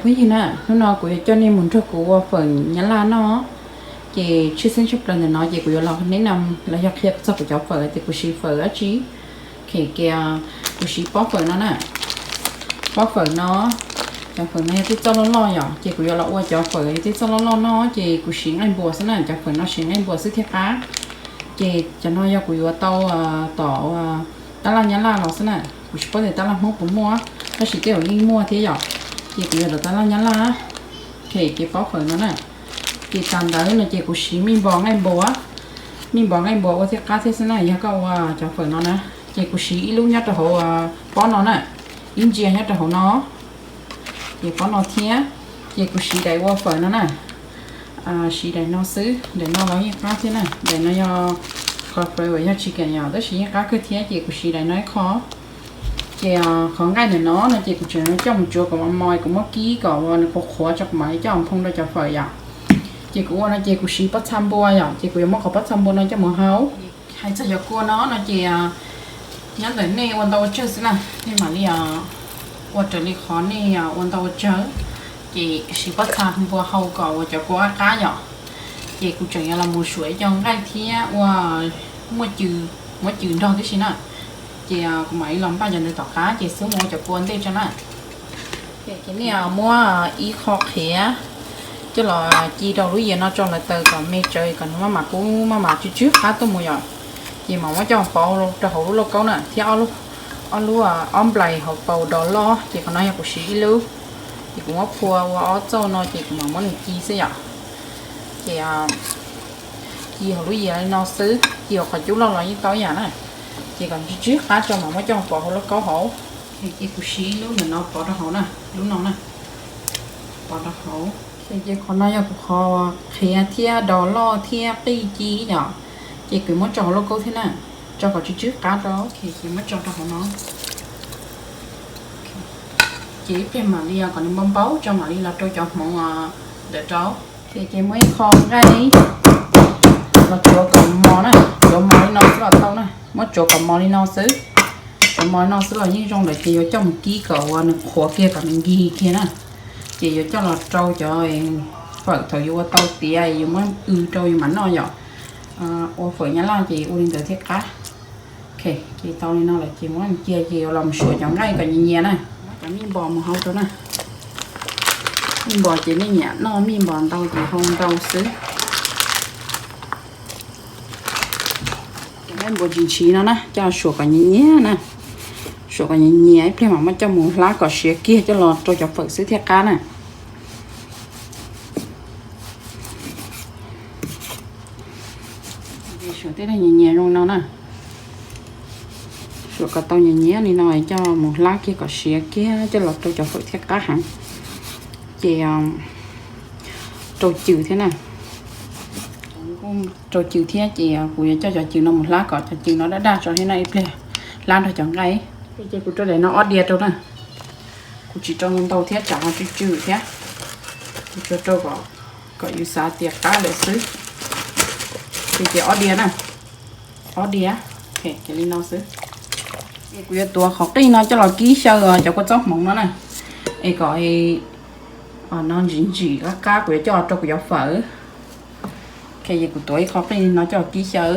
Phooj ywg na, hnub no kuv yuav coj nej mus nrog kuv ua fawm Nyab Laj noj. Ces tshwj xeeb tshaj plaws ntawm no ces kuv yuav los nim no los yog qhia txog kuv cov fawm tias kuv siv fawm dab tsi. Ces kuv siv pob fawm no na. Pob fawm no, cov fawm no yog tej txoj loj loj yom, ces kuv yuav los ua cov fawm yog tej txoj loj loj noj ces kuv siv nqaij npua xwb na, cov fawm no siv nqaij npua xwb thiaj qab. Ces cov no yog kuv yuav tau tom tab laj Nyab Laj los xwb na, kuv tsis paub tias tab laj Hmoob puas muaj, tab sis tej zaum yeej muaj thiab yom. Ces kuv yuav tom tab laj Nyab Laj. Ces pob fawm no na, ces tas ntawd no ces kuv siv mij npos nqaij npua, mij npos nqaij npua ua thiaj qab thiab xwb na. Yog koj ua cov fawm no na, ces kuv siv ib lub nyob rau hauv pob no na, ib ntsia nyob rau hauv no. Ces pob no thiab, ces kuv siv daim ua fawm no na, siv daim no xwb, daim no los yeej qab thiab na. Daim no yog qhov fawm uas yog tsis kam yom, tab sis yeej qab kawg thiab ces kuv siv daim no ib qho. Ces qhov nqaij ntawm no no ces kuv tseem coj mus tsuav kom mos mos, kuv muab kib kom ua nws qhuav qhuav tso kuv mam li coj nphoo rau cov fawm yom. Ces kuv ua no ces kuv siv pob txha npua yom, ces kuv yuav muab qhov pob txha npua no coj mus hau. Hais txog cov kua no no ces nyob ntawm nej ua ntau ua tsawg xwb na, nej mam li ua raws li qhov nej ua ntau ua tsawg. Ces siv pob txha npua hau kom ua cov kua qab qab yom. Ces kuv tseem yuav los mus suam ib co nqaij thiab ua muaj cws, muab cws nrog tib si na. Ces kuv mam li los npaj cov ntawd tom qab ces xub mus ua cov kua ntej tso na. Ces nej muab ib qho qhiav coj los ci rau lub yias no tso lawv taws kom me tsawv kom nws maj mam kub maj mam tsw tsw qab tuaj mus yom. Ces mam muab coj pov rau hauv lub lauj kaub na thiab ob lub, ob nplais hauv paus dos loj, ces qhov no yog kuv siv ib lub. Ces kuv muab phua ua ob txauj no ces kuv mam muab nws ci xwb yom. Ces ci hauv lub yias li no xwb, ci hauv qhov cub loj los yeej tau ib yam na. Ces kom tsw tsw qab tso mam muab coj pov hauv lauj kaub hauv. Ces kuv siv ib lub ntawm no pov rau hauv na, lub no na, pov rau hauv. Ces qhov no yog kuv qhov qhiav thiab dos loj thiab qij ci yom. Ces kuv muab tso hauv lauj kaub thiab na, tso kom tsw tsw qab rau. Ces muab tso rau hauv no. Ces ib pliag mam li kom nws npau npau tso mam li los rau cov hmoov ntawm rau. Ces muab ib qho nqaij los tsuav kom mos na, tsuav mos li no xwb los tau na, muab tsuav kom mos li no xwb. Tsuav mos li no xwb los yeej zoo lawm ces yuav coj mus kib kom ua nws qhuav kiag kom nws nkig kiag na. Ces yuav coj los rau cov fawm thaum yuav ua tau tiav yuav muab w rau yus mam noj yom. Ua fawm Nyab Laj ces ua li ntawd thiaj qab. Ces tau li no lawm ces muab cia ces yuav los suam cov nqaij kom nyias nyias na. Muab cov mij npos mus hau rau na. Mij npos ces nej nyiam noj mij npos ntau ces hau ntau xwb. Cov nqaij npua ntshis ntshis no na coj suam kom nyias nyias na. Suam kom nyias nyias ib pliag mam muab coj mus hlab kom siav kiag coj los rau cov fawm xwb thiaj qab na. Suam tej nyias nyias zoo no na. Suam kom tau nyias nyias li no coj mus hlab kiag kom siav kiag coj los rau cov fawm thiaj qab heev. Ces rau cws thiab na. Rau cws thiab ces kuv yuav coj cov cws no mus hlab kom cov cws no daj daj tso thiab na ib pliag hlab nrog cov nqaij. Ces kuv rau daim no ob diav rau na. Kuv tsis rau ntau thiab tsam ho tsw tsw thiab. Kuv tsuas rau kom, kom yus xav tias qab lawm xwb. Ces ces ob diav na. Ob diav, ces li no xwb. Ces kuv yuav tuav qhov qij no coj los kib xyaw cov kua txob hmoov no na. Es kom no ntsim ntsim qab qab kuv yuav coj los rau kuv cov fawm. Es kuv tuav ib qho qij no coj los kib xyaw.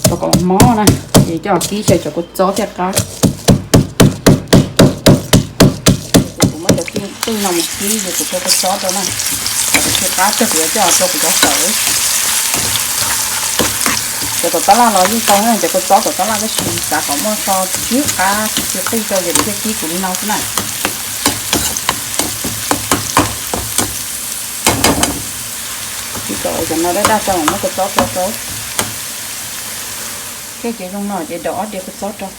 Tuav kom mob na, ces coj los kib xyaw cov kua txob thiaj qab. Ces kuv muab cov qij no mus kib ces kuv rau kua txob rau na, kom nws tsw qab tag kuv yuav coj los rau kuv cov fawm. Cov tom tab laj los yeej tau na, cov kua txob tom tab laj tab sis xav kom muaj so tsw qab tsw qij rau ces kuv thiaj kib kuv li no xwb na. Kib kom cov no daj daj tso mam muab kua txob rau rau. Ces zoo no ces daus ob diav kua txob rau.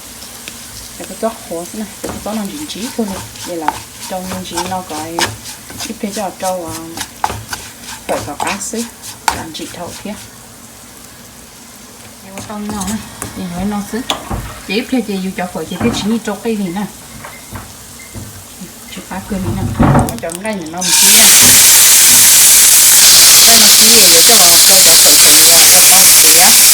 Cov kua txob qhuav xwb na, cov kua txob no ntsim ntsim kawg li, ces lam rau me ntsis no kom ib pliag coj los rau fawm kom qab xwb, kom ntsim dhau thiab. Ces ua tau li no na, ces yuav li no xwb. Ces ib pliag ces yus cov fawm ces thiaj tsis nij rau qij li na. Tsis qab kawg li na. Muab cov nqaij ntawm no mus kib na. Nqaij no kib yuav coj los rau cov fawm thaum yuav ua tau tiav. Ces kib li no na.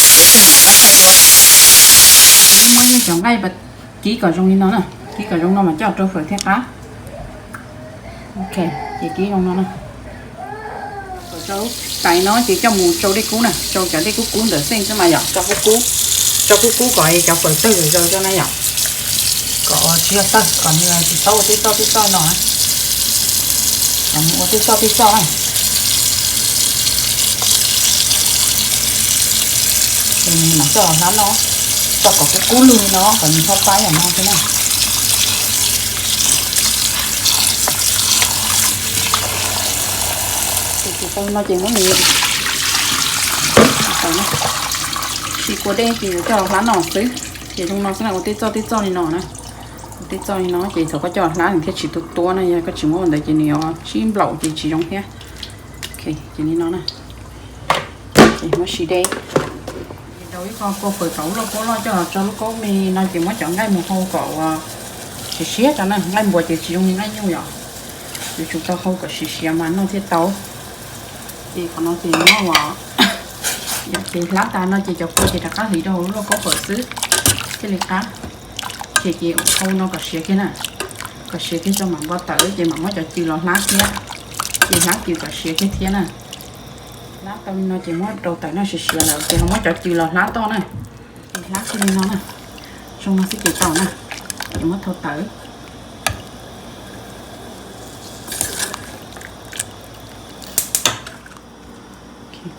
Ces ib pliag mam muab coj ua Cov nqaij kib kom zoo li no na, kib kom zoo no mas coj rau fawm thiaj qab. Ok, ces kib zoo no na. Rau tais no ces coj mus tsau dej kub na, tsau cov dej kub kub ntawm xeej xwb mas yom, tsau kub kub, tsau kub kub kom cov fawm tawg zom zaws rau na yom. Kom tsis yog tawg, kom nws tsis tau ua tej txoj tej txoj no na. Kom nws ua tej txoj tej txoj na. Ces mam coj los hlab noj, tso kom kub kub lug li no kom nws txhob pab yam no xwb na. Ces tau no ces muab nws tau na, tsis kua dej ces yuav coj los hlab noj xwb. Ces zoo no xwb na, ua tej txoj tej txoj li no na. Ua tej txoj li no ces thaum koj coj los hlab nws thiaj tsis tu tuab na, yog koj tsis muab ua ntawd ces nws yuav sib nplaum ces tsis zoo thiab. Ok, ces li no na. Ces muab si dej. Ces rau ib qho kua fawm tom lub lauj kaub loj coj los rau lub kaub me no ces muab cov nqaij mus hau kom ua siav siav rau na, nqaij npua ces tsis zoo li nqaij nyuj yom. Yuav tsum tau hau kom siav siav mas noj thiaj tau. Ces qhov no ces muab ua, ces hlab tas no ces cov kua ces rov qab hliv rau hauv lub lauj kaub fawm xwb thiaj li qab. Ces ces hau no kom siav kiag na, kom siav kiag tso mam npau taws ces mam muab cov cws los hlab thiab. Ces hlab cws kom siav kiag thiab na. Hlab tau li no ces muab rau tawm no siav siav lawm ces ho muab cov cws los hlab toj na. Ces hlab kiag li no na, zoo no xwb ces tau na. Ces muab thau tawm.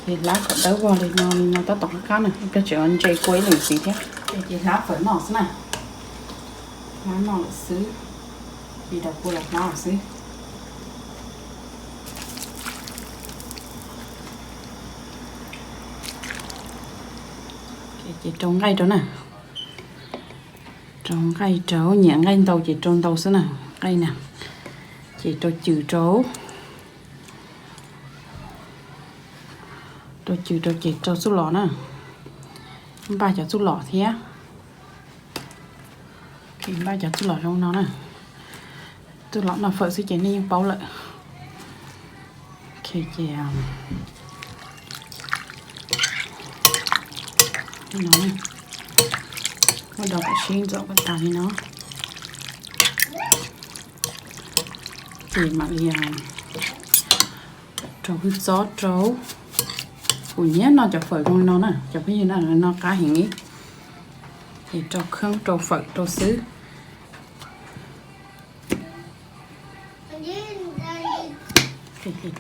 Ces hlab kom dawb vog li no, li no tab tom qab qab na, koj tseem ntse kua ib lwm ntxiv thiab. Ces hlab fawm noj xwb na, hlab noj lawm xwb, ces rau kua los hlab lawm xwb. Ces rau nqaij rau na, rau nqaij rau, nyiam nqaij ntau ces rau ntau xwb na, nqaij na. Ces rau cws rau, rau cws rau ces rau txuj lom na, npaj cov txuj lom thiab. Npaj cov txuj lom zoo no na, txuj lom noj fawm xwb ces nej yeej paub lawm. Ces no, muab do kom sib ntxuam kom tas li no. Ces mam li rau hwj txob rau. Kuv nyiam noj cov fawm zoo li no na cov phooj ywg na, no qab heev li. Ces rau kheeb rau fawm rau xwb.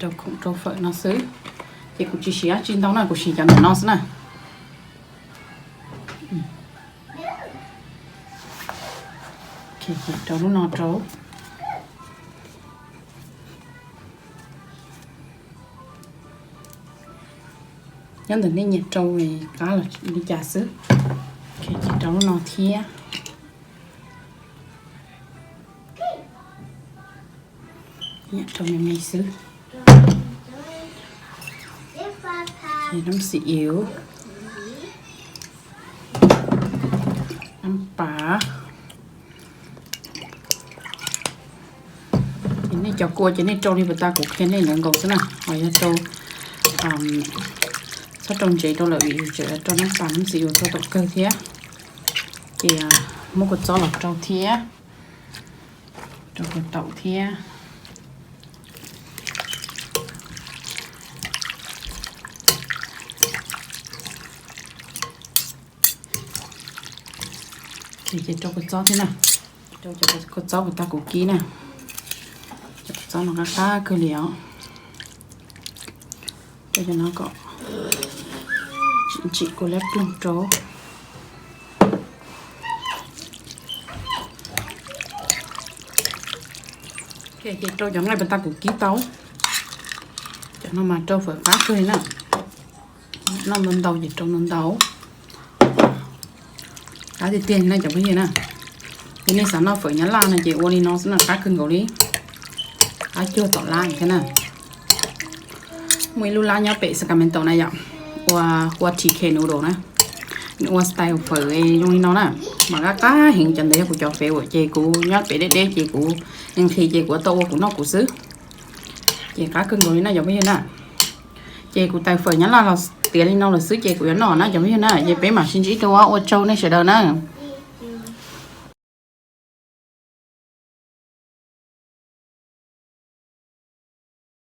Rau khoom rau fawm no xwb. Ces kuv tsis siv dab tsi ntau na, kuv siv cov ntawm no xwb na. Rau lub no rau. Nyob ntawm nej nyiam rau qab los li cas xwb. Ces rau lub no thiab. Nyiam rau me me xwb. Ces nab xim iwm, nab pas. Ces nej cov kua ces nej rau li puas tas kuv qhia nej ntawd nkaus xwb na. Ho yog rau txhob rau ntsev rau lawm vim tseem rau nab pas nab xim iwm tau tom kawg thiab. Ces muab kua txob los rau thiab, rau kua taum thiab. Ces rau kua txob thiab na, rau cov kua txob puas tas kuv kib na. Cov kua txob no qab qab kawg li os. Rau cov no kom tsim tsim kua liab ploog rau. Ces rau cov nqaij puas tas kuv kib tau. Cov no mas rau fawm qab kawg li na. Noj ntau ntau ces rau ntau ntau. Qab tiag tiag na cov phooj ywg na. Yog nej xav noj fawm Nyab Laj no ces ua li no xwb na, qab kawg nkaus li. Qab cuag tom lab thiab na. Muaj ib lub lab nyob pem Sacramento na yom, ua, ua T K noodle na. Nws ua style fawm zoo li no na, mas qab qab heev. Cov ntawd yog kuv cov favorite ces kuv nyob pem deb deb ces kuv nqhis ces kuv tau ua kuv noj kuv xwb. Ces qab kawg nkaus li na cov phooj ywg na. Ces kuv tawm fawm Nyab Laj los tiav li no lawm xwb ces kuv yuav noj na cov phooj ywg na. Ces peb mam sib ntsib dua, ua tsaug nej sawv daws na.